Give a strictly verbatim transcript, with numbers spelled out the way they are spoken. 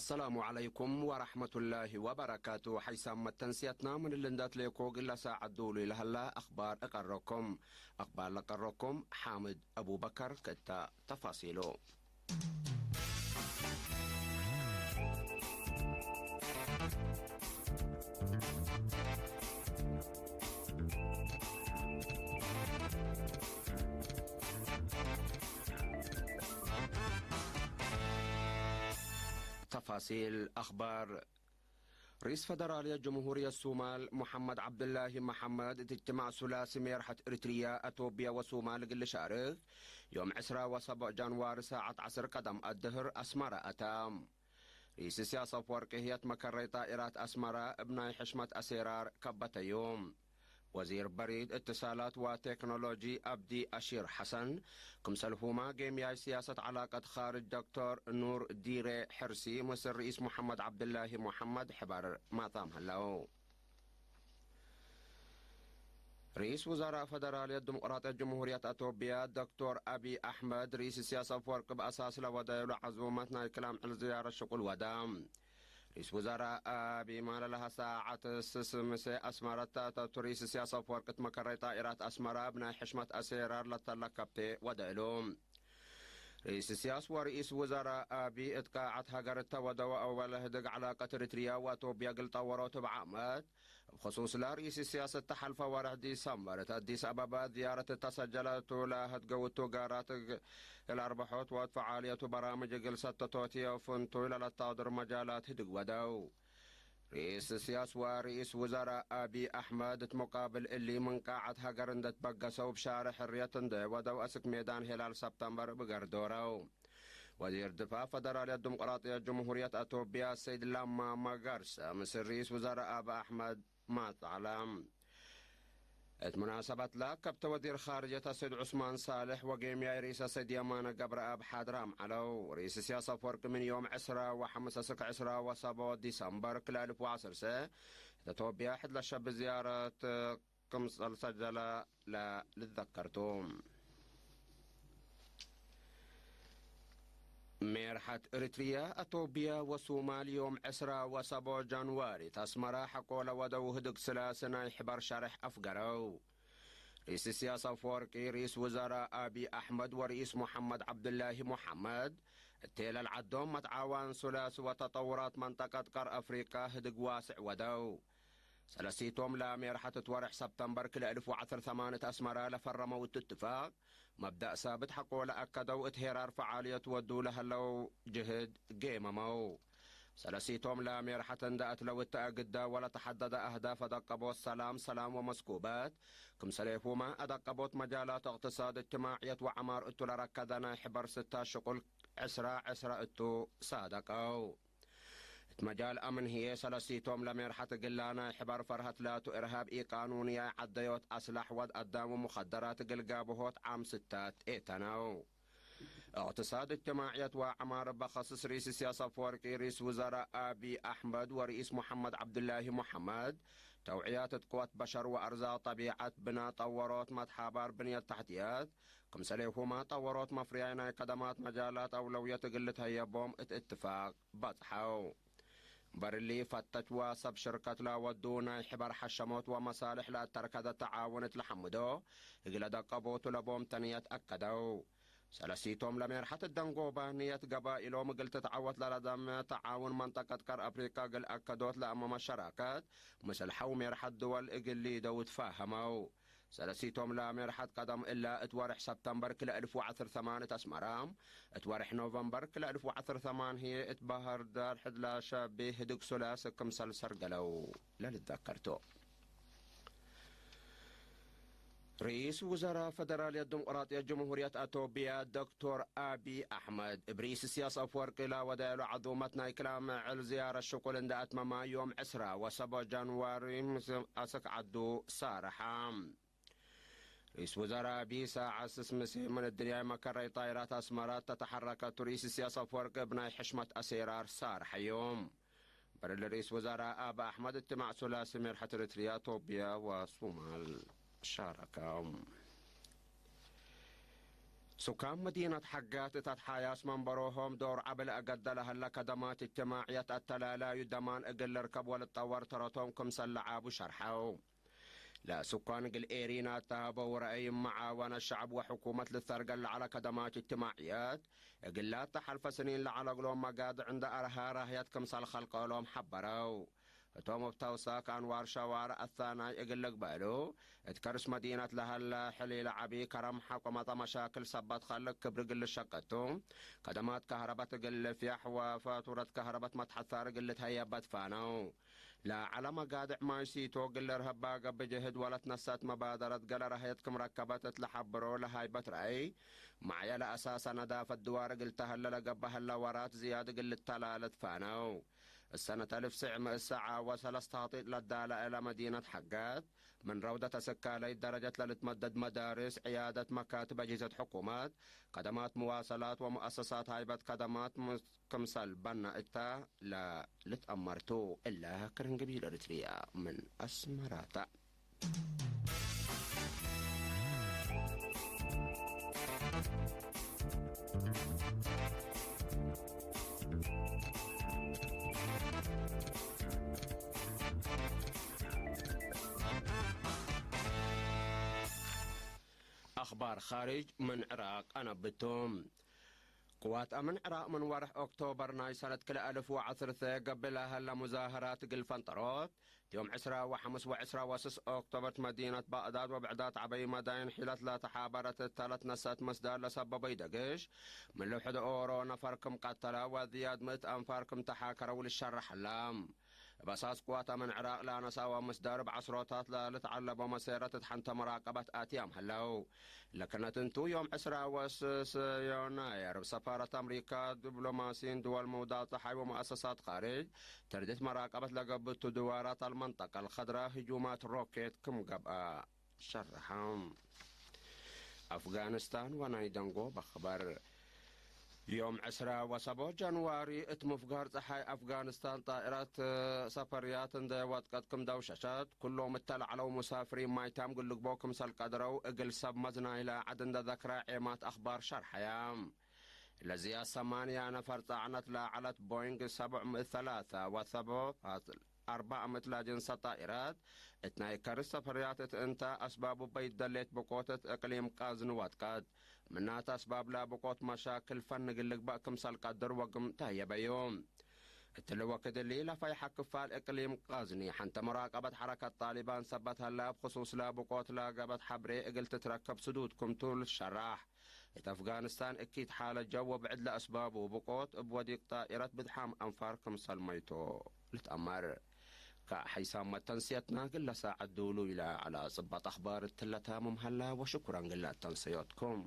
ሰላሙ ዐለይኩም ወረሕመቱላሂ ወበረካቱ። ሐይሳም መተንስያትና ምን እሊ እንዴ አትሌኮ እግል ለሳዐት ዱሉ ለሀላ አኽባር እቀረኩም። አኽባር ለቀረኩም ሓምድ አቡበከር። ክእተ ተፋሲሉ። ተፋሲል አኽባር። ርኢስ ፈደራልየት ጅምሁርየት ሱማል ሙሐመድ ዐብድላሂ መሐመድ፣ እት እጅትማዕ ሱላሲ ሜርሐት እርትርየ፣ አቶብየ ወሱማል እግል ልሻርክ፣ ዮም ዕስራ ወሰቦዕ ጃንዋሪ ሳዐት ዐስር ቀደም አድህር አስመረ አተ። ርኢስ ኢሳያስ አፍወርቂ ህዬ እት መከረይ ጣኢራት አስመረ እብ ናይ ሕሽመት አሴራር ከበተዩ። ወዚር በሪድ እትሳላት ወቴክኖሎጂ አብዲ አሺር ሐሰን፣ ክምሰልሁመ ጌምያይ ስያሰት ዐላቀት ካርጅ ዶክቶር ኑር ዲሬ ሕርሲ፣ ምስል ርኢስ ሙሐመድ ዐብድላሂ ሙሐመድ ሕበር ማታም ሀለው። ርኢስ ውዛራእ ፈደራልየት ዲሞቅራጥየት ጅምሁርየት አቶብያ ዶክቶር አቢ አሕመድ፣ ርኢስ ኢሳያስ አፍወርቂ እብ አሳስ ለወደዩ ለዐዙመት ናይ ክል አምዕል ዝያረት ሽቁል ወደ። ርኢስ ውዛራእ አቢ ማለ ለሀ ሳዐት ስስ ምሴ አስመረ ተአተቱ። ርኢስ ኢሳያስ አፍወርቂ እት መከረይ ጣኢራት አስመረ እብ ናይ ሕሽመት አሴራር ለተለከብቴ ወደ እሉ። ርኢስ ኢሳያስ ወርኢስ ውዛራእ አቢ እት ቃዐት ሀገር እተ ወደወ አወለ ህድግ ዐላቀት እርትርያ ወአቶብያ እግል ጠወሮ እብ ዓመት፣ እብ ክሱስ ለርኢስ ኢሳያስ እተ ሐልፈ ወርሕ ዲሰምበር እት አዲስ አበባ ዝያረት እተ ሰጀለቱ ለህድገውቱ ጋራት እግል አርበሖት ወእት ፈዓልየቱ በራምጅ እግል ሰተቶት ህዬ ፍንቱይ ለለታድር መጃላት ህድግ ወደው። ርኢስ ኢሳያስ ወርኢስ ውዛራእ አቢ አሕመድ እት ሙቃብል እሊ ምን ቃዐት ሀገር እንዴ ትበገሰው እብ ሻሬዕ ሕርየት እንዴ ወደው አስክ ሜዳን ሄላል ሰብተምበር እብ ገርዶረው። ወዚር ድፋዕ ፈደራልየት ዲሞቅራጥየት ጅምሁርየት አቶብያ ሰይድ ለማ መገርሰ ምስል ርኢስ ውዛራእ አቢ አሕመድ ማጽዓለ። እት ሙናሰበት ለአከብተ ወዚር ኻርጀት አሰይድ ዑስማን ሳልሕ ወጌምያይ ርኢሰ ሰይድ የማነ ገብረአብ ሓድራም ዐለው። ርኢስ ኢሳያስ አፍወርቂ ምን ዮም ዕስራ ወሐምስ እስክ ዕስራ ወሰቦ ዲሰምበር ክልኤ አልፍ ወዐሰርሰ እት አቶብያ ሕድ ለሸብ ዝያረት ክምሰል ሰጀለ ለልትዘከር ቱ። ሜርሐት እርትርየ፣ አቶብየ ወሱማል ዮም ዕስራ ወሰቦ ጃንዋሪ እት አስመረ ሐቆ ለወደው ህድግ ስላሲ ናይ ሕበር ሸሬሕ አፍገረው። ርኢስ ኢሳያስ አፈወርቂ፣ ርኢስ ውዛራእ አቢ አሕመድ ወርኢስ ሙሐመድ ዐብዱላሂ ሙሐመድ፣ እቴ ለልዐዶም መትዓዋን ሱላሲ ወተጠውራት መንጠቀት ቀር አፍሪቀ ህድግ ዋስዕ ወደው። ሰለሲቶም ለሜርሐት እት ወርሕ ሰብተምበር ክልኤ አልፍ ወዐስር ሰማን እት አስመረ ለፈረመው እቱ እትፋቅ፣ መብደእ ሳብት ሐቆ ለአከደው እት ሄራር ፈዓልየት ወዱ ለህለው ጅህድ ጌመመው። ሰለሲቶም ለሜርሐት እንደ አትለው እተ አግደ ወለተሐደደ አህዳፍ አደቀቦት ሰላም፣ ሰላም ወመስኩበት፣ ክምሰሌሁመ አደቀቦት መጃላት እቅትሳድ፣ እጅትማዕየት ወዐማር እቱ ለረከደ ናይ ሕበር ስተ ሽቁል ዕስራ ዕስራ እቱ ሳደቀው። እት መጃል አምን ህዬ፣ ሰለሲቶም ለሜርሐት እግላ ናይ ሕበር ፈርሀት ላቱ፣ እርሃብ፣ ኢቃኑንያይ ዐደዮት አስላሕ ወድ አዳም ወሙከደራት እግል ጋብሆት ዓም ስታት ኤተነው። እቅትሳድ፣ እጅትማዕየት ወዐማር እበ ከስስ ርኢስ ኢሳያስ አፈወርቂ፣ ርኢስ ውዘራእ አቢ አሕመድ ወርኢስ ሙሐመድ ዐብዱላሂ ሙሐመድ፣ ተውዕያት እት ቅወት በሸር ወአርዛቅ ጠቢዐት፣ ብና ጠወሮት፣ መትሓባር፣ ብንየት ተሕትየት፣ ክምሰሌሁመ ጠወሮት መፍርያይ ናይ ከደማት መጃላት አውለውየት እግል ልትሀየቦም እት እትፋቅ በጽሐው። እምበር እሊ፣ ፈተች ወሰብ ሽርከት ለወዱ ናይ ሕበር ሐሸሞት ወመሳልሕ ለአተርከደ ተዓውን እት ለሐምዶ እግለ ደቀቦቱ ለቦም ተንየት አከደው። ሰለሲቶም ለሜርሐት እት ደንጎባ ንየት ገባኢሎም እግል ትትዐወት ለለደመ ተዓውን መንጠቀት ቀር አፍሪቀ እግል አከዶት ለአመመ ሸራከት ምስል ሐው ሜርሐት ድወል እግል ሊደው ትፋሀመው። ሰለሲቶም ለሜርሐት ቀደም እለ እት ወርሕ ሰብተምበር ክልኤ አልፍ ወዐስር ሰማን እት አስመረ፣ እት ወርሕ ኖቨምበር ክልኤ አልፍ ወዐስር ሰማን ህዬ እት ባህር ዳር ሕድ ለሸቢ ህድግ ሱላሲ ክምሰል ሰርገለው ለልትዘከር ቱ። ርኢስ ውዘራእ ፈደራልየት ዲሞቅራጥየት ጅምሁርየት አቶብያ ዶክቶር አቢ አሕመድ፣ እብ ርኢስ ኢሳያስ አፈወርቂ ለወደየሉ ዐዙመት ናይ ክል አምዕል ዝያረት ሽቁል እንደ አትመመ፣ ዮም ዕስራ ወሰቦ ጃንዋሪ ምስ አስክ ዐዱ ሳርሐ። ርኢስ ውዘራእ አቢ፣ ሳዐት ስስ ምሴ ምን እድንያይ መከረይ ጣይራት አስመረ ተተሐረከቱ፣ ርኢስ ኢሳያስ አፈወርቂ እብ ናይ ሕሽመት አሴራር ሳርሐዩ። እምበር እሊ፣ ርኢስ ውዘራእ አቢ አሕመድ እጅትማዕ ሱላሲ ሜርሐት እርትርያ፣ ቶብያ ወሱማል ሻረከ። ሱካን መዲነት ሐጋት እት አትሓያስ መንበሮሆም ዶር ዐቢ ለአገደ ለሀለ ከደማት እጅትማዕየት አተላላዩ ደማን እግል ልርከብ ወልጠወር ተረቶም ክምሰል ለዓቡ ሸርሐው። ለሱካን እግል ኤሪና እተሀበው ረአይ፣ መዓወነት ሸዕብ ወሕኩመት ልተርገል ለዐለ ከደማት እጅትማዕየት፣ እግል ላተ ሐልፈ ስኒን ለዐለ እግሎም መጋድዕ እንደ አርሃ ራህየት ክምሰል ከልቀሎም ሐበረው። ህቶም እብ ተውሳክ አንዋር ሸዋርዕ አታናይ እግል ልግበእሉ፣ እት ከርስ መዲነት ለሀለ ሕሊል ዐቢ ከረም ሐቆ መጠ መሻክል ሰበት ኸልቅ ክብር እግል ልሸቀቱ፣ ከደማት ከህረበት እግል ልፍያሕ ወፈቱረት ከህረበት መትሐሳር እግል ልትሀየበት ፋነው። ለዐለ መጋድዕ ማይ ሲቶ እግል ልርሀባ ገብእ ጀህድ ወለትነሰት መባደረት ገለ ረሀየት ክም ረከበት እት ለሐብሮ ለሃይበት ረአይ፣ መዕየ ለአሳሰ ነዳፈት ድዋር እግል ተሀለ ለገብአ ህለ ወራት ዝያድ እግል ልተላለት ፋነው። እሰነት አልፍ ስዕ ምእት ሰዓ ወሰለስ ተክጢጥ ለዳለ እለ መዲነት ሐጋት፣ ምን ረውደት አስካለይት ደረጀት ለልትመደድ መዳርስ፣ ዕያደት፣ መካትብ፣ አጅህዘት ሕኩመት፣ ከደማት መዋሰላት ወሙአሰሳት ሃይበት ከደማት ም-፣ ክምሰል በነ እተ ለልትአመርቱ። እለ ክርን ገቢል ኤሪትርያ ምን አስመራ ተ። አኽባር ኻርጅ ምን ዕራቅ አነብቶም። ቅዋት አምን ዕራቅ ምን ወርሕ ኦክቶበር ናይ ሰነት ክልኤ አልፍ ወዐስርተ ገብእ ለሀለ ሙዛህራት እግል ፈንጠሮት፣ ዮም ዕስራ ወሐምስ ወዕስራ ወስስ ኦክቶበር መዲነት ባቅዳድ ወብዕዳት ዐበይ መዳይን ሒለት ለተሓበረት እተ ለትነሰአት ምስዳር ለሰበበይ ደግሽ፣ ምን ልውሕድ ኦሮ ነፈር ክም ቀተለ ወዝያድ ምእት አንፋር ክም ተሓከረው ልሸረሕ ዐለ። እብ አሳስ ቅዋት አምን ዕራቅ ለአነስአወ ምስዳር እብ ዐስሮታት ለልትዐለቦ መሴረት እት ሐንተ መራቀበት አትያም ሀለው። ለክነት እንቱ ዮም ዕስራ ወስስ ዮናይር እብ ሰፋረት አምሪካ፣ ዲብሎማሲን ድወል መውዳት ጸሓይ ወመአሰሳት ኻርጅ፣ ተርዲት መራቀበት ለገብቱ ድዋራት አልመንጠቀ አልከድራ ህጁማት ሮኬት ክም ገብአ ሸርሐ። አፍጋኒስታን ወናይ ደንጎብ አኽበር። ዮም ዕስራ ወሰቦ ጃንዋሪ እት ሙፍጋር ጸሓይ አፍጋኒስታን ጣኢራት ሰፈርያት እንዴ ወጥቀት ክም ደውሸሸት፣ ኩሎም እተ ለዐለው ሙሳፍሪን ማይታም እግል ልግቦ ክምሰል ቀድረው እግል ሰብ መዝናይ ለዐድ እንዴ ዘክረ ዔማት አኽባር ሸርሐየ። ለዝያድ ሰማንያ ነፈር ጸዕነት ለዐለት ቦይንግ ሰብዕ ምእት ሰላሰ ወሰቦ ፋስል አርበዕ ምእት ለጅንሰ ጣኢራት፣ እት ናይ ከርስ ሰፈርያት እት እንተ አስባቡ በይት ደሌት ብቆት እት እቅሊም ቃዝኒ ወጥቀት። ምናተ አስባብ ለብቆት መሻክል ፈን እግል ልግበእ ክምሰል ቀድር ወግም ተህየበዩ። እትሊ ወክድ እሊ ለፈይሐ ክፋል እቅሊም ቃዝኒ ሐንተ መራቀበት ሐረከት ጣሊባን ሰበት ሀለ፣ እብ ክሱስ ለብቆት ለገበት ሐብሬ እግል ትትረከብ ስዱድ ክምቱ ልትሸራሕ። እት አፍጋኒስታን እኪት ሓለት ጀው ወብዕድ ለአስባቡ ብቆት እብ ወዲቅ ጣኢረት ብድሓም አንፋር ክምሰል መይቶ ልትአመር። ከሐይሳም መተንስየትና እግለ ሳዐት ዱሉ ኢለ ዐለ ጽበጥ አኽባር እትለ ታምም ሀለ ወሽኩረን እግለ ተንሰዮትኩም።